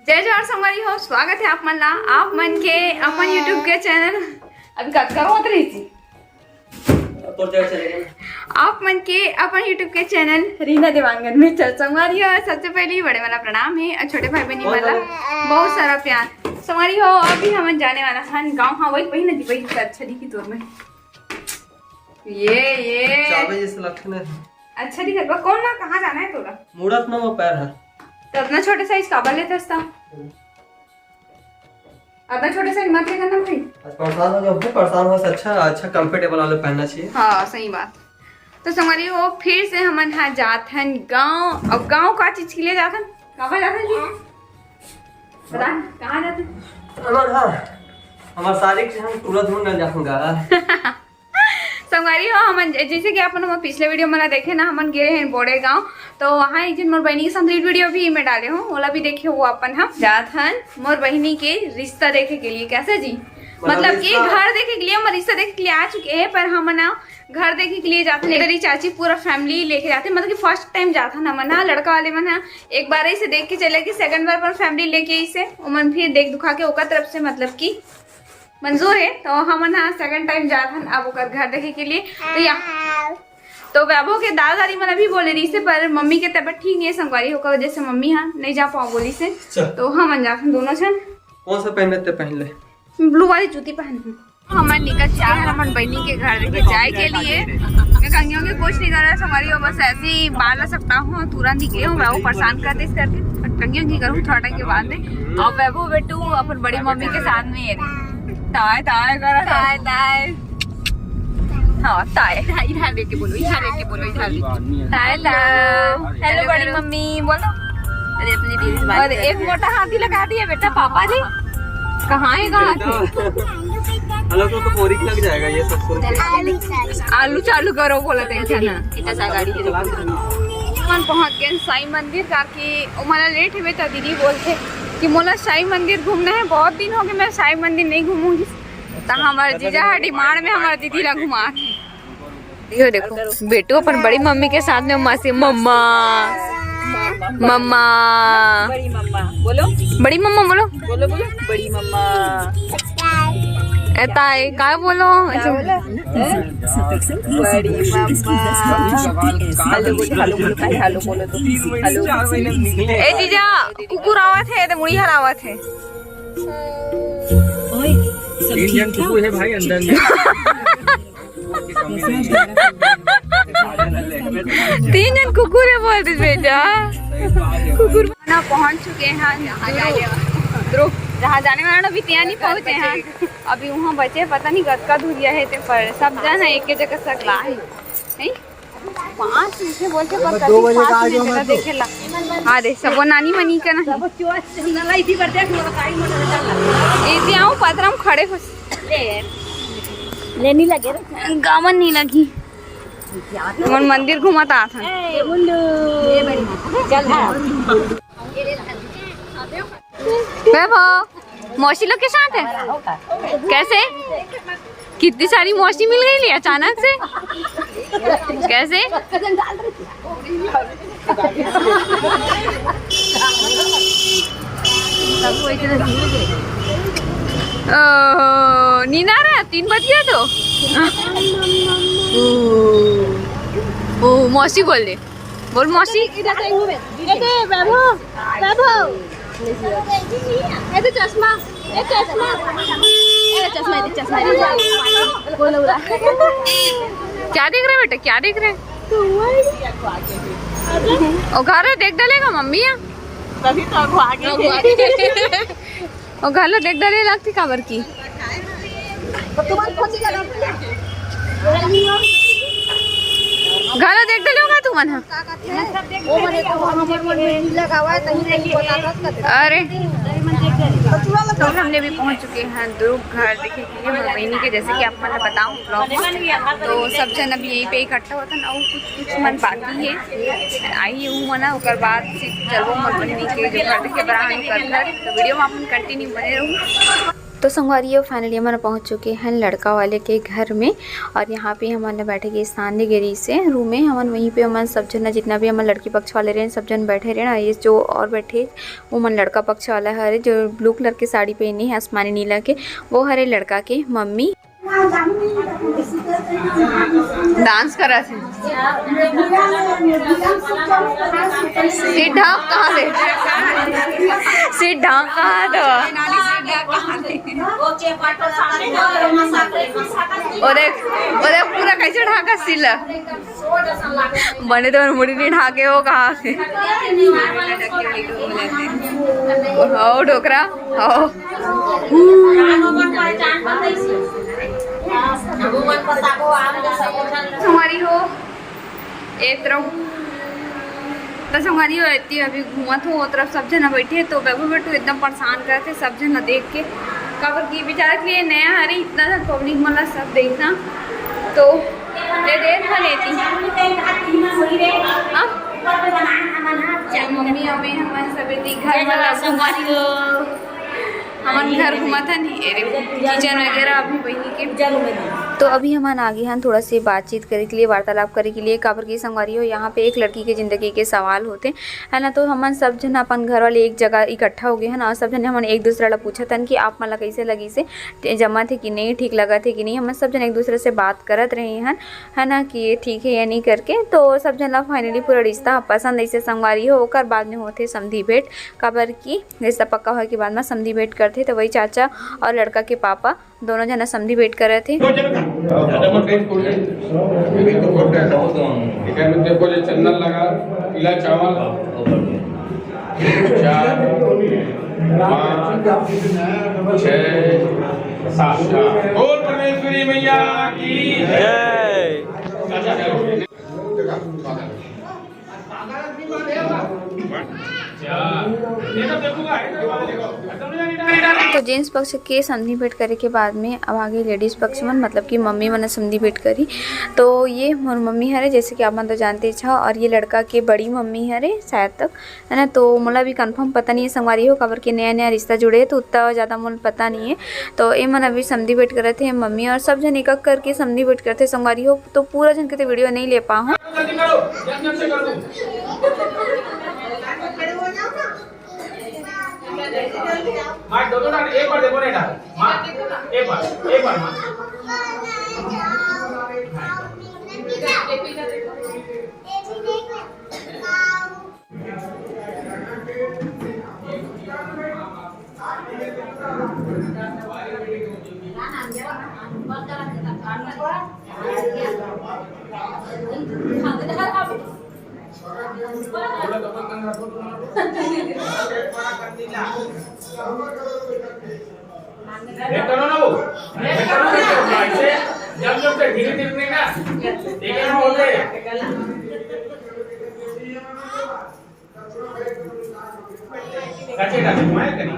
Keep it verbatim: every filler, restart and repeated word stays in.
जय जोहार संगवारी हो, स्वागत है आप मन ला, आप मन के अपन YouTube के चैनल। अभी कतका रोत रही थी। तोर जगह चले गए। आप मन के अपन YouTube के चैनल रीना देवांगन में। चल संगवारी हो, सबसे पहले बड़े वाला प्रणाम है और छोटे भाई बहनी वाला बहुत सारा प्यार। संगवारी हो, अभी हमन जाने वाला हन गाँव। हाँ, वही पहिना जी, वही अच्छा दिखी तोर में। ये, ये। चाबे जैसे लगथे ना। अच्छा दिखत बा। कौन ना, कहाँ जाना है तोरा? मुड़त ना वो पैर है। तो इतना छोटे साइज काबर लेथस त? इतना छोटे साइज मत लेना ना भाई। आज परेशान हो गया, बहुत परेशान हो से अच्छा, अच्छा कंफर्टेबल वाले पहनना चाहिए। हाँ, सही बात। तो संगवारी हो, फिर से हमन हा जात हन गाँव। अब गाँव का चीज के लिए जात हन? काबर जात हन जी? बता, कहाँ जात हन? हमार, हाँ, हमार साड़ी के हम टूरा धुन न जात हन गा। संगवारी हो, हमन ज-, जैसे कि अपन हमर पिछले वीडियो मन ला देखे ना, हमन गे रहे बोड़े गाँव, तो वहाँ एक जन मोर बहनी के साथ वीडियो भी मैं डाले हूँ, ओला भी देखे हो अपन। हम जात हन मोर बहनी के रिश्ता देखे के लिए। कैसे जी? मतलब मतलब कि रिश्ता घर देखे के लिए, हम रिश्ता देखे के लिए आ चुके हैं, पर हमन ना घर देखे के लिए जात हन। इधर ही चाची पूरा फैमिली लेके जाते, मतलब कि फर्स्ट टाइम जात हन हमन ना, लड़का वाले मन हा एक बार ऐसे देख के चले गए, सेकंड बार पर फैमिली लेके इसे ओमन फिर देख दुखा के ओकर तरफ से मतलब कि मंजूर है, तो हमन हा सेकंड टाइम जात हन अब ओकर घर देखे के लिए। तो या, तो वैभव के दादा दादी मन अभी बोले रही से, पर मम्मी के तबीयत ठीक नहीं है संगवारी, ओकर वजह से मम्मी हा नहीं जा पाओ बोली से। अच्छा। तो हमन जात हन दोनों झन। कौन सा पहनते पहन ले? ब्लू वाली जूती पहन हूँ। हमन निकल चुके हैं हमन बहनी के घर देखे जाए के लिए। मैं कंघी उंघी कुछ नहीं कर रहा, संगवारी हो, बस ऐसे ही बाल ला सपटा हूँ, तुरंत निकले हूँ, वैभव परेशान कर दे इस करके। कंघी उंघी करूँ थोड़ा टाइम के बाद में। अब वैभव बेटू अपन बड़ी मम्मी के साथ में ये ताय ताय कर ताय ताय। हाँ, ताय। इधर देख के बोलो, इधर देख के बोलो, इधर देख के। ताय ताय। हेलो बड़ी मम्मी बोलो। अरे अपनी रील्स। और एक मोटा हाथी लगा दिया बेटा पापा जी। कहाँ है, कहाँ है? हेलो, तो, तो बोरिंग लग जाएगा ये सब सुन के। आलू चालू करो बोला थे ना। इतना सा गाड़ी है। हमन पहुंच गए साईं मंदिर, ताकि ओमन ला लेट हुए तो दीदी बोलते कि मोला साईं मंदिर घूमना है, बहुत दिन हो गए मैं साईं मंदिर नहीं घूमूंगी। तो हमारे जीजा हा डिमांड में हमारे दीदी ला घुमा। यो देखो, बेटू अपन बड़ी मम्मी के साथ में मस्ती। मम्मा, मम्मा, बड़ी मम्मा बोलो। बड़ी मम्मा बोलो। बोलो, बोलो, बड़ी मम्मा। ए ताई, काय बोलो? क्या बोला? हैं? बड़ी मम्मा। हेलो बोलो, हेलो बोलो, पहले हेलो बोलो तो। हेलो। ए जीजा, कुकुर आवत है, तो मुड़ी हरावत है। तीन जन कुकुर है भाई अंदर में। तीन जन कुकुर है बोल दे बेटा। कुकुर ना पहुंच चुके हैं जहाँ जाने वाला, ध्रुव, जहाँ जाने वाला अभी तिया नहीं पहुंचे हैं। अभी वहाँ बचे पता नहीं कतका दूरिया है ते, पर सब जन है एक के जगह सकला है, नहीं? पाँच मीठे बोल के पर दो बजे का आ जाओ, मैं तो देखे ला। हाँ दे, सबो नानी मनी का नहीं। इति आओ पतरम खड़े हो। लेनी लगे रे। गावन नहीं लगी। मन मंदिर घूमत आत हन। ए, मुंडू। चल, हाँ। वैभव, मौसी लोग के साथ है? कैसे? कितनी सारी मौसी मिल गई ली अचानक से। कैसे? ओहो, नींद आ रहा है, तीन बज गया तो। ओ, ओ, मौसी बोल दे, बोल मौसी। इधर से घूमे। ए, ए, वैभव, वैभव। ए, तो चश्मा, ए, चश्मा। ए, चश्मा, ए, चश्मा, ए, चश्मा। बोलो, बोला। क्या देख रहे बेटा, क्या देख रहे? ओ घर देख डालेगा मम्मी या। तभी तो अगुआ आगे। अगुआ आगे। ओ घर देख डाले लगती काबर की। घर देख डाले होगा तुमन हा। अरे, हमने भी पहुंच चुके हैं दुर्ग घर देखे के लिए हमर बहिनी के। जैसे कि आप मन ल बताऊं ब्लॉग में, तो सब जन अभी यहीं पे इकट्ठा होता ना, वो कुछ कुछ मन बाकी है, आई हूँ मना, ओकर बाद फिर चलबो मोर बहिनी के जो घर देखे बराहन ओकर घर। तो वीडियो में अपन कंटिन्यू बने रहू। तो संगवारी हो, finally हमन पहुंच चुके हैं लड़का वाले के घर में। और यहाँ पे हमन ला बैठे के स्थान दे गे रिहिस हे रूम में। हमन वहीं पे, हमन सब झन, जितना भी हमन लड़की पक्ष वाले रहेन, सब झन बैठे रहेन। और ये जो और बैठे, वो मन लड़का पक्ष वाला हरे, जो blue colour के साड़ी पहने है आसमानी नीला के, वो हरे लड़का के मम्मी। डांस करा थे। सीट ढांक कहाँ थे? सीट ढांक कहाँ थे? वो देख, वो देख, पूरा कैसे ढांका सीला। बने तो मुड़ी नहीं ढाके हो कहाँ से। हो डोकरा, हो। हमारी हो एक तरफ तो संगवारी हो, एती अभी घूमत हो, ओ तरफ सब झन बैठे, तो बैभव बेटू एकदम परेशान करत हे सब झन ला देख के, काबर कि बेचारा के लिए नया हरे, इतना झन public मन ला सब देखना, तो ये देख मन एती। हाँ? मम्मी अम्मी हमन सब एती घर मन ला घूमत हो। हमन घर घूमत हन, एरे kitchen वगैरह अभी बहिनी के। तो अभी हमन आगे हन थोड़ा से बातचीत करे के लिए, वार्तालाप करे के लिए, काबर कि संगवारी हो, यहाँ पे एक लड़की के जिंदगी के सवाल होते, है ना। तो हमन सब झन अपन घर वाले एक जगह इकट्ठा हो गए हन और सब झन हमन एक दूसरा ला पूछत हन कि आप मन ला कैसे लगिस हे, जमत हे कि नहीं, ठीक लगत हे कि नहीं। हमन सब झन एक दूसरे से बात करत रहे हन, है ना, कि ये ठीक है या नहीं करके। तो सब झन ला finally पूरा रिश्ता पसंद आइस हे संगवारी हो, ओकर बाद में होथे समधी भेंट, काबर कि रिश्ता पक्का होए के बाद में समधी भेंट करथे, तो वही चाचा और लड़का के पापा दोनों झन समधी भेंट करत हे। चंदन लगा, पीला चावल, चार, पाँच, छः, सात। बोल परमेश्वरी मैया की जय। तो gents पक्ष के समधी भेंट करे के बाद में अब आगे ladies पक्ष मन, मतलब कि मम्मी मन समधी भेंट करी। तो ये मोर मम्मी हरे, जैसे कि आप मन तो जानते छ, और ये लड़का के बड़ी मम्मी हरे शायद तक, है ना। तो मोला भी confirm पता नहीं है संगवारी हो, काबर के नया नया रिश्ता जुड़े हे, तो उतना ज़्यादा मोला पता नहीं है। तो ये मन अभी समधी भेंट करत हे, मम्मी और सब झन एक एक करके समधी भेंट करथे संगवारी हो। तो पूरा झन के तो video नहीं ले पाहूँ। मार दो, दो ना, एक बार देखो ना, मार, एक बार, एक बार मार। भेंट करो ना वो। भेंट करो ना वो। ऐसे जब जब से धीरे धीरे नहीं ना। देखे ना बोलते। कच्चे डाले, मैं करी।